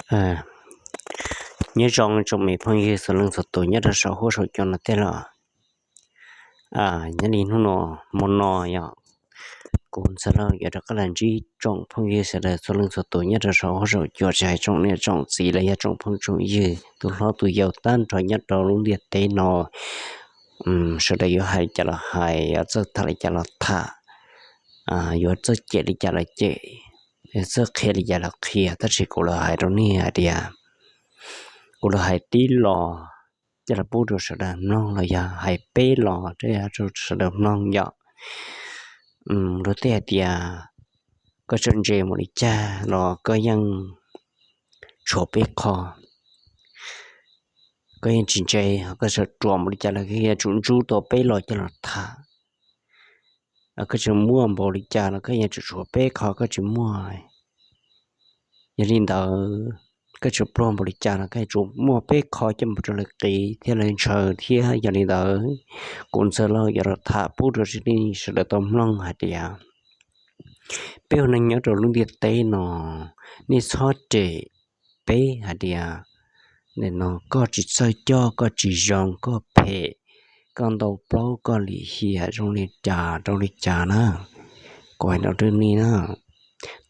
Nyob zoo tsoom me phooj ywg txhua leej txhua tus nyob rau saum huab saum cua no tej los, nyob li hnub no, hmo no yog kuv Ntxawg Lauj yuav rov qab los ntsib tsoom phooj ywg sawv daws txhua leej txhua tus nyob rau saum huab saum cua, tsis hais tsoom niam tsoom txiv los yog tsoom phooj tsoom ywg, tus hlob tus yau tag nrho nyob rau lub ntiaj teb no, sawv daws yuav hais li cas los hais, yuav txawj tham li cas los tham, yuav txawj cem li cas los cem, txawj qhia li cas los qhia, tab sis kuv los hais rau nej hais tias, kuv los hais tib los coj los pub rau sawv daws mloog los yog hais peb los rau sawv daws mloog yom. Luag tej hais tias koj txawj ntse mus li cas los koj yeej tshuav peb qho, koj yeej tsis ntse, koj txawj ruam mus li cas los koj yuav tsum ntsub tau peb los coj los tham. Koj tsis muaj npaum li cas los koj yuav tsum tshuav peb qho koj tsis muaj. Yog li ntawd, koj tsis pluag npaum li cas los koj yuav tsum muaj peb qho coj mus rau lawv qiv thiab lawv ntshaw thiab. Yog li ntawd, kuv Ntxawg Lauj yuav los tham pub rau sawv daws tau mloog hais tias, peb ua neeg nyob rau lub ntiaj teb no, nej txhob cem peb hais tias, nim no koj tsis txawj coj, koj tsis zoo, koj phem, koj ntau plaub, koj lim hiam zoo li cas rau li cas na. Kuv hais rau nej na,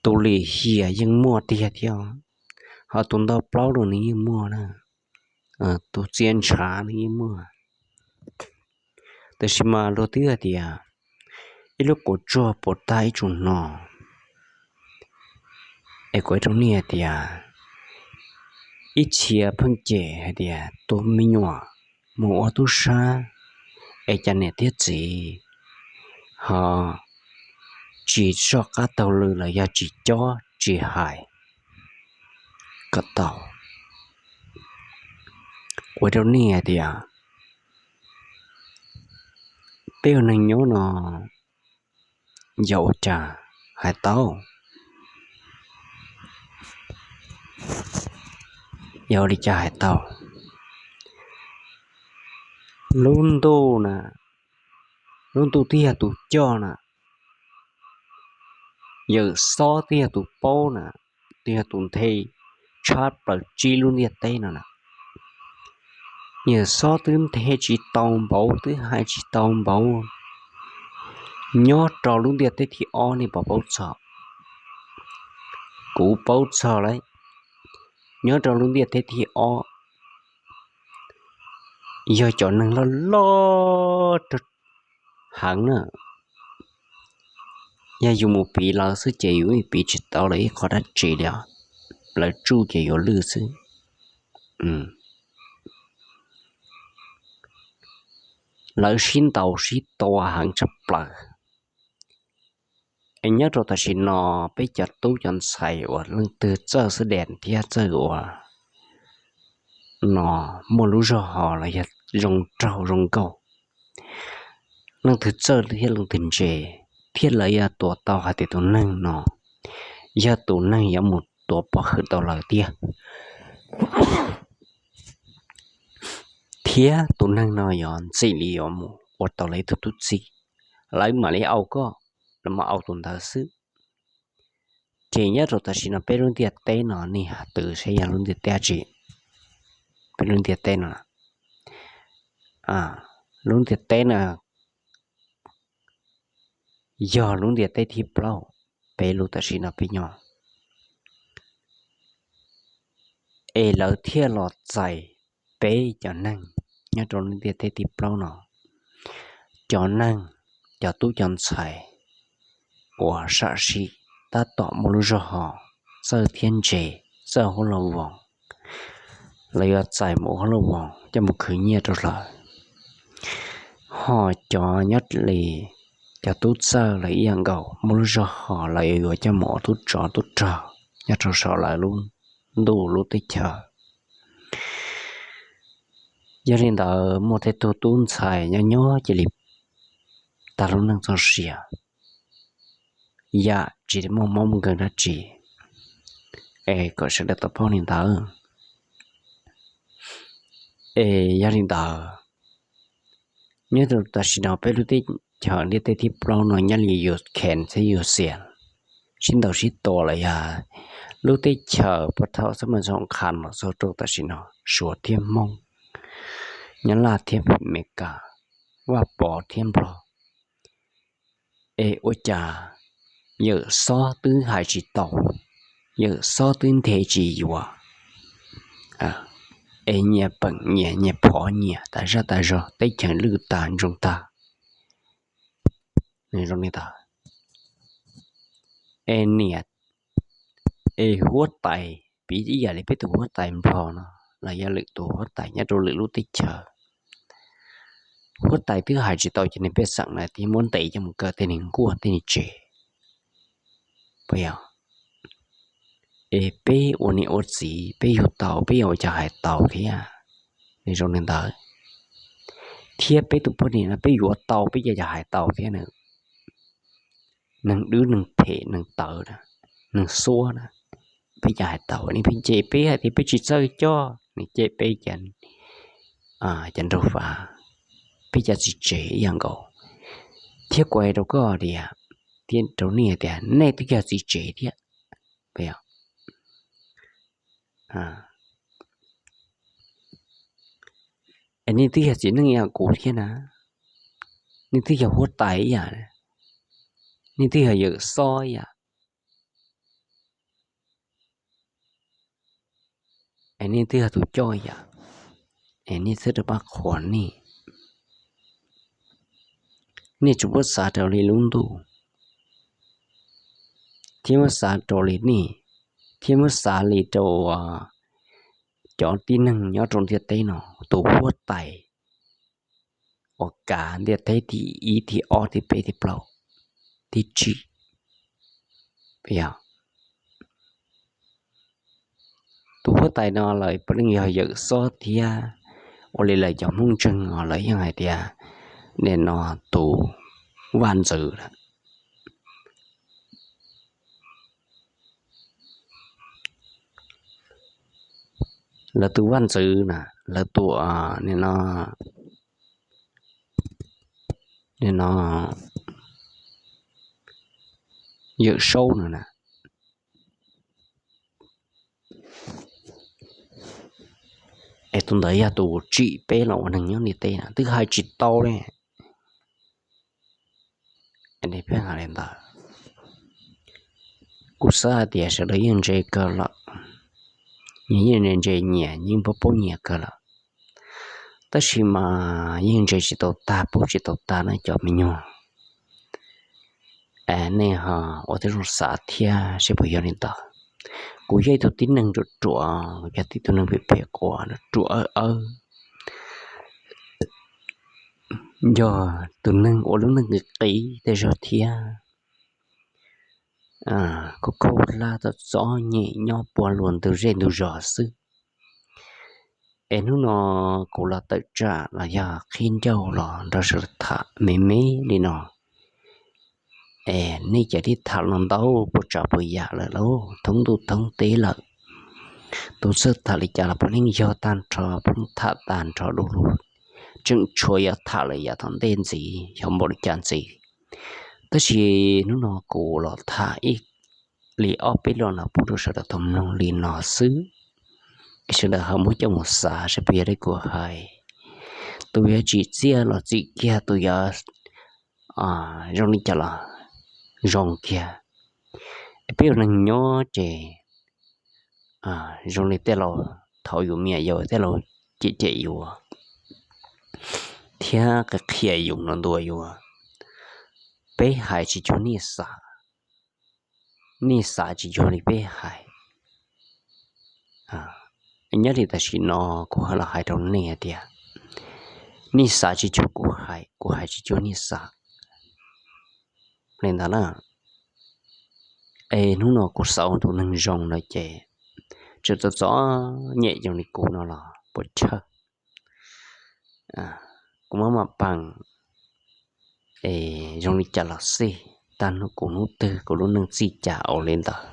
tus lim hiam yeej muaj tiag thiab, ho tus ntau plaub los nws yeej muaj na, tus txias ntshav nws yeej muaj. Tab sis mas luag twb hais tias ib lub quav tsuag puas tag ib tsu hno. Es kuv hais rau nej hais tias, ib txhia pheej cem hais tias tus me nyuam mus ua tub sab es cas niam thiab txiv ho tsis soj qab taug lw los yog tsis cob tsis hais kom tau. Kuv hais rau nej hais tias, peb ua neeg nyob no yog ua cas hais tau? Yog ua li cas hais tau? Lub ntuj na, lub ntuj twb yog tus coj na, yawm xob twb yog tus paub na, twb yog tus nthe tshab plaws tsib lub ntiaj teb no na. Yawm xob twb nthe tsis tau npaum, twb hais tsis tau npaum. Nyob rau lub ntiaj teb thib ob nej puas paub txog? Kuv paub txog lawm. Nyob rau lub ntiaj teb thib ob, yog cov neeg loj loj heev na. Yog yus mus piv lawv xwb ces yus piv tsis tau lawv ib qho dab tsi li os. Lawv tsuj ces yuav lwj xwb. Lawv sib ntaus sib tua heev tshaj plaws. Es nyob rau tam sim no, peb cov tub cov ntxhais uas leej twg txawj xwb dees thiab txawj ua no, muaj lub zog hos los yog zoo nraug zoo nkauj, leej twg txawj thiab leej twg ntse, thiab lawv yuav tuav tau hais tias tus neeg no yog tus neeg yuav mus tuav pov hwm tau lawv tiag, thiab tus neeg no yuav ntxim li yuav mus ua tau lawv ib tug tub txib, lawv mam li au koj, lawv mam au tus ntawd xwb. Ces nyob rau tam sim no peb lub ntiaj teb no nej twv saib yog lub ntiaj teb dab tsi? Peb lub ntiaj teb no, lub ntiaj teb no yog lub ntiaj teb thib plaub, peb lub tam sim no peb nyob, es lawv thiaj los txais peb cov neeg nyob rau lub ntiaj teb thib plaub no. Cov neeg, cov tub cov ntxhais uas sam sim tab tom muaj lub zog hos, txawj thiab ntse, txawj hauj lwm voos, lawv yuav txais mus ua hauj lwm voos coj mus khwv nyiaj rau lawv. Ho cov nyob li cov tub txawj lawv ib yam nkaus, muaj lub zog hos lawv yuav coj mus ua tub tsov tub rog nyob rau saum lawv lub ntuj lub teb chaws. Yog li ntawd muaj tej tug tub ntxhais nyob nyob cia li tag lub neej txoj sia, yam tsis muaj mob muaj nkeeg dab tsi, es kom sawv daws tau paub li ntawd. Es yog li ntawd, nyob rau tam sim no peb lub teb chaws ntiaj teb thib plaub no nyob li Ukraine thiab Russia sib ntaus sib tua los yog lub teb chaws puag thaum xab maj soo qha los txog rau tam sim no, Suav thiab Hmoob, Nyab Laj thiab Amelikas, Vaj Pov thiab Nplog, es ua cas Yawm Xob twb hais tsis tau, Yawm Xob twb nthe tsis yuav, es nyias peem nyias, nyias phov nyias tas zaj tas zog, teb chaws lwj tag ntsoog tag. Nws zoo li ntawd. Es niam, es huab tais, piv ib yam li peb tus huab tais Nplog no, los yog lwm tus huab tais nyob rau lwm lub teb chaws, huab tais twb hais tsis tau ces nws pej xeem na thiaj muab ntes coj mus kaw tej neeg nkuaj tej neeg tseg. Puas yog? Es peb ua niam ua txiv peb yug tau peb yuav ua cas hais tau thiab? Nws zoo li ntawd. Thiab peb tus poj niam no peb yuav tau peb ua cas hais tau thiab na? Neeg dwb neeg phem neeg tawv na, neeg xuab na, peb cas hais tau? Nws pheej cem peb hais tias peb tsis txawj coj, nws cem peb cas, cas nraug fav, peb cas txiv tsev ib yam nkaus. Thiab kuv hais rau koj tias, thiab rau nej tias nej twb yog txiv tsev thiab. Es nej twb yog txiv neej ib yam kuv thiab na, nej twb yog huab tais ib yam, nej twb yog Yawm Xob ib yam, es nej twb yog tus coj ib yam, es nej txhob rov pab qhuas nej. Nej tsuas muab xav raws li lub ntuj, thiab muab xav raws li nej, thiab muab xav li rau cov tib neeg nyob rau ntiaj teb no, tus huab tais uas kav ntiaj teb thib ib thib ob thib peb thib plaub thib tsib. Yog tus huab tais no lawv puav leej yog Yawm Xob thiab, ua li lawv cov Hmoob ntseeg os lawv yeej hais tias nim no tus vaj ntxwv lawm. Lawv tus vaj ntxwv na, lawv tus, nim no, nim no Yawm Saub no na, es tus ntawd yog tus tsim peb los ua neeg nyob ntiaj teb na, twb hais tsis tau li. Peb hais li ntawd, kuv xav hais tias sawv daws yeej ntse kawg lawm, nyias yeej ntse nyias, yeej paub paub nyias kawg lawm, tab sis mas yeej ntse tsis tau tag paub tsis tau tag na cov me nyuam. Nej ho ua tib zoo xav thiab seb puas yog li ntawd. Kuv yog ib tug tib neeg ruam ruam, kuv yog tib tug neeg phem phem quas ruam ruam awb awb, yog tus neeg ua lub neej qis qis tej zaum thiab, khaub khaub hlab txom txom nyem nyob puag luag ntug zej ntug zos xwb. Es hnub no kuv los tawm tsam los yog qhib ncauj los nrog sawv daws tham me me li no, es nej cov tib tham los ntau puas tsav puas yam lawm lauj, thoob ntuj thoob teb lawm. Tus txawj tham li cas los puav leej yog tag nrho, puav leej tham tag nrho du lug, tseem tshuav yuav tham lawm yav tom ntej ntxiv, yog npaum li cas ntxiv. Tab sis hnub no kuv los tham ib li ob peb lo no pub rau sawv daws tau mloog li no xwb, sawv daws ho muab coj mus xav seb puas yog li kuv hais. Tus yuav tsim txiaj los txim kiag, tus yuav zoo li cas los zoo kiag. Peb ua neeg nyob ces zoo li tej laus thaum yus me nyuam yaus tej laus cem cem yus thiab qhia qhia yus los ntuas yus, peb hais tsis cuag nej xav, nej xav tsis cuag li peb hais. Nyob li tam sim no kuv los hais rau nej tias, nej xav tsis cuag kuv hais, kuv hais tsis cuag nej xav li ntawd na. Es hnub no kuv xav ua tus neeg zoo no ces tseem txom txom nyem zoo li kuv no los puas chawj. Kuv maj mam peem, es zoo li cas los xij, tag hnub kuv hnub twg kuv lub neej txij cas ua li ntawd.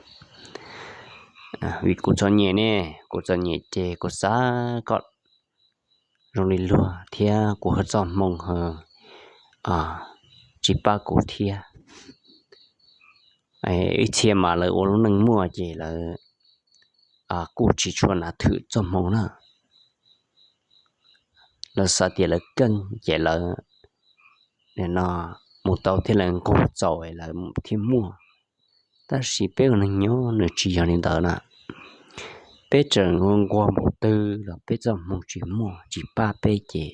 Vim kuv txom nyem ne, kuv txom nyem ces kuv xav kom zoo li luag thiab kuv hawj txoj hmoo ho tsis pab kuv thiab. Ib txhia mas lawv ua lub neej muaj ces lawv kuj tsis tshua hnav thwm txoj hmoo na. Lawv xav tias lawv keej ces lawv no mus tau thiab lawv nquag txaus lawv thiaj muaj. Tab sis peb ua neeg nyob nws tsis yog li ntawd na. Peb tseem nquag npaum twg los peb txoj hmoo tsis muaj tsis pab peb ces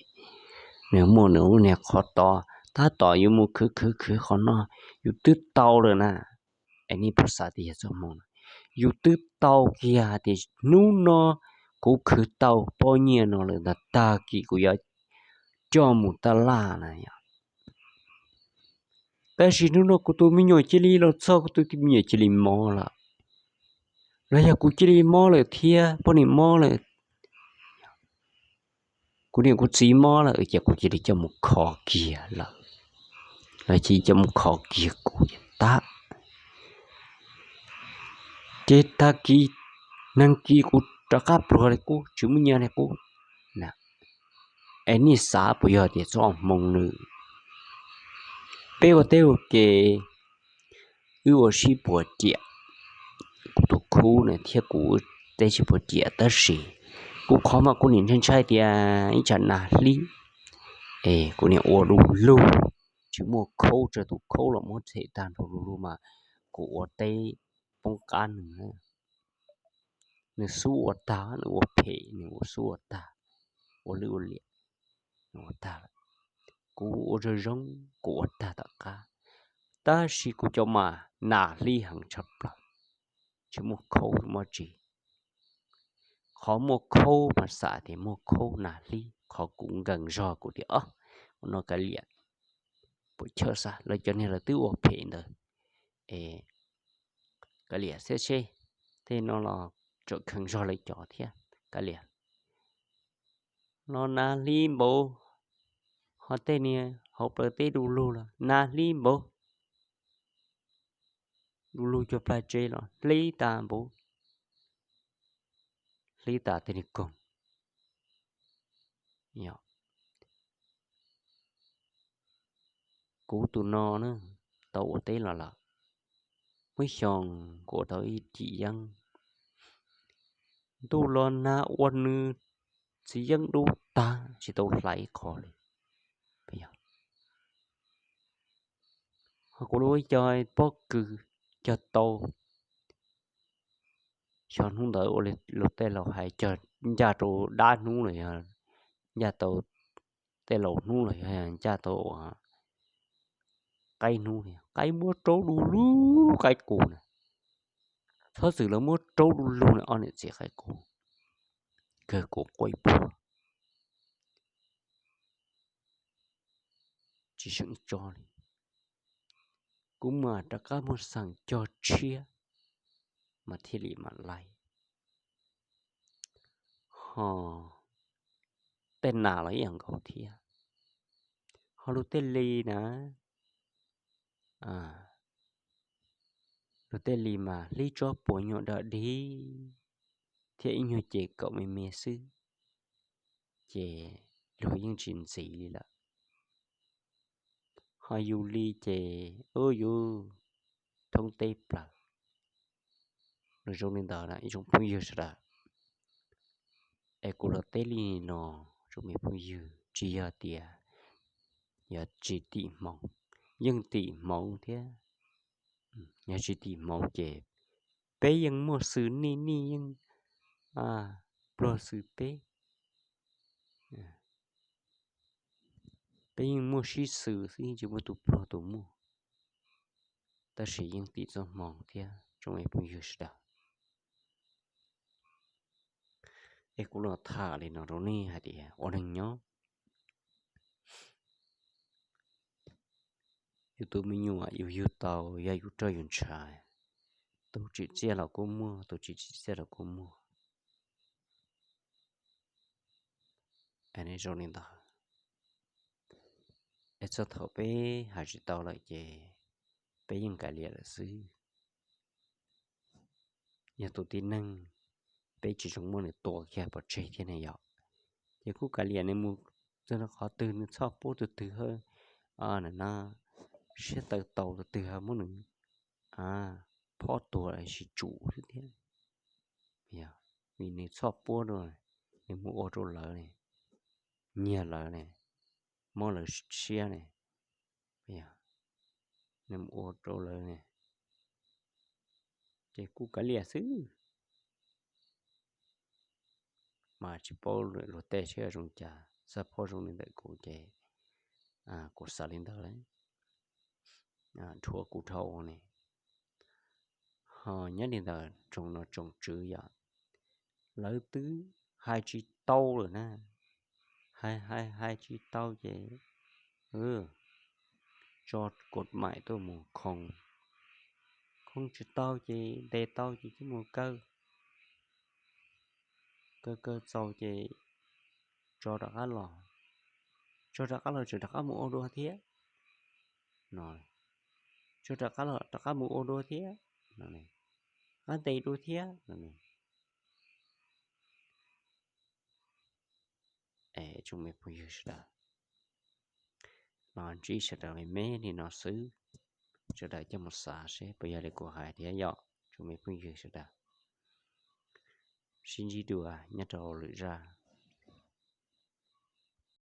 nws muaj nws lub niag qhov tod. Tab tom yuav mus khwv khwv khwv qhov no, yus twb tau lawm na. Es nej puas xav tias yog txoj hmoo na? Yus twb tau kiag hais tias hnub no kuv khwv tau pob nyiaj no lawm ntag, tag kis kuv yuav coj mus taj laj na yom. Tab sis hnub no kuv tus me nyuam cia li los txog, kuv tus me nyuam cia li mob lawm, los yog kuv cia li mob lawm thiab poj niam mob lawm, kuv niam kuv txiv mob lawm ces kuv cia li coj mus kho kiag lawm, los cia li coj mus kho kiag kuv ces tag. Ces tag kis neeg kis kuv rov qab pluag li qub, tsis muaj nyiaj li qub. Es nej xav puas yog tias txoj hmoo nws? Peb ua teb ua ke, wb ua sib puas riam, kuv tus khub na thiab kuv teb sib puas riam, tab sis kuv qhov mas kuv nim ntshai ntshai tias ib tsam nas hlib es kuv nim ua du lug, tsis muaj khaub, tsawg tus khaub los muab tshem tag nrho du lug mas kuv ua teb poob qab nws na. Nws xub ua tag, nws ua phem, nws ua xub ua tag, ua lwj ua liam, nws ua tag lawm. Kuv ua zoo zoo, kuv ua tag tom qab, tab sis kuv cov mas nas hlib heev tshaj plaws, tsis muaj khaub muaj tsi. Qhov muaj khaub mas xav tias muaj khaub nas hlib, qhov kuv nkees zog kuv tias ob, ua no kav liam, puas chawj xav lawv cov niag lawv twb ua phem ntawd es kav liam xwb seb, tej no los tseem kheev zog lawv cov thiab, kav liam. Los nas hlib npaum, ho tej niag hauv plawv teb du lug los nas hlib npaum, du lug cuag plag tsev los hlib tas npaum, hlib tas tej niag koog. Kuv tus no na, tau ua teb los lawm, muab xyoo kuv ua tau ib cim yeeb, ntuj los nag ua nws txiv yeeb dub tag tsis tau hlais ib qho li. Ho kuv lub cog pob kws cog tau, xyov hnub ntawd ua li luag tej laus hais cog ncaj rau dab hnub los yog ncaj tau tej laus hnub los yog ncaj tau qaib hnub, qaib muab raub du lug qaib qus na. Txhob txwm lawv muab raub du lug na, ob niam txiv qaib qus kawg kuv quaj ib pluag, tsis seem tso li. Kuv mam rov qab muag xeem cog tshiab mas thiaj li mam laib. Ho tej nas los ib yam nkaus thiab. Ho luag tej li na, luag tej li mas hlib tsob puas nyuam dawb dig thiab ib nyuag ces kaum me me xwb, ces luag yeej tsis ntxiv li lawm. Ho yus li ces ub yus thoob teb plaws. Nws zoo li ntawd na ib tsoom phooj ywg sawv daws. Es kuv los teb li no, tsoom me phooj ywg, tsis yog tias yog tsis tim hmoov, yeej tim hmoov thiab. Yog tsis tim hmoov ces peb yeej muaj xws nej, nej yeej pluag xws peb. Peb yeej muaj sib xws xwb, yeej tsis muaj tus pluag tus muaj. Tab sis yeej tim txoj hmoo thiab tsoom me phooj ywg sawv daws. Es kuv los tham li no rau nej hais tias ua neeg nyob, yus tus me nyuam yus yug tau yog yus roj yus ntshav, tus tsim txiaj los kuj muaj, tus tsis tsim txiaj los kuj muaj. Zoo li ntawd, es txog thaum peb hais tsis tau lawm ces peb yeej kav liam lawm xwb. Yog tus tib neeg peb tsis zoo muab nws tua kiag pov tseg thiab ne yom, ces kuj kav liam nws mus txog qhov twg, nws txhob pub tus twg hawb, no, siab tawv tau tus twg ho muab nws phob tuag los sis tsum xwb thiab. vim nws txhoj puab rau, nws mus ua rau lawv ne, nyiag lawv ne, mob lawv siab ne, nws mus ua rau lawv ne, ces kuj kav liam xwb. Mas tsis paub luag tej seb zoo cas, xab phob zoo li ntawm kuv ces kuv xav li ntawd lawm, dhuav kuv dhau ne. Ho nyob li ntawd tsoom no tsoom tswv yom, lawv twb hais tsis tau lawm na, hais hais hais tsis tau ces tso kaum maim tuaj mus khoov, khoov tsis tau ces ntes tau ces coj mus kaw, kaw kaw txaus ces tso rov qab los, tso rov qab los tseem rov qab mus ua dua thiab no, tso rov qab los rov qab mus ua dua thiab no, rov qab ntes dua thiab no. Es tsoom me phooj ywg sawv daws, los ntsib sawv daws me me li no xwb, sawv daws coj mus xav seb puas yog li kuv hais thiab yom tsoom me phooj ywg sawv daws. Sib ntsib dua nyob rau lwm zaj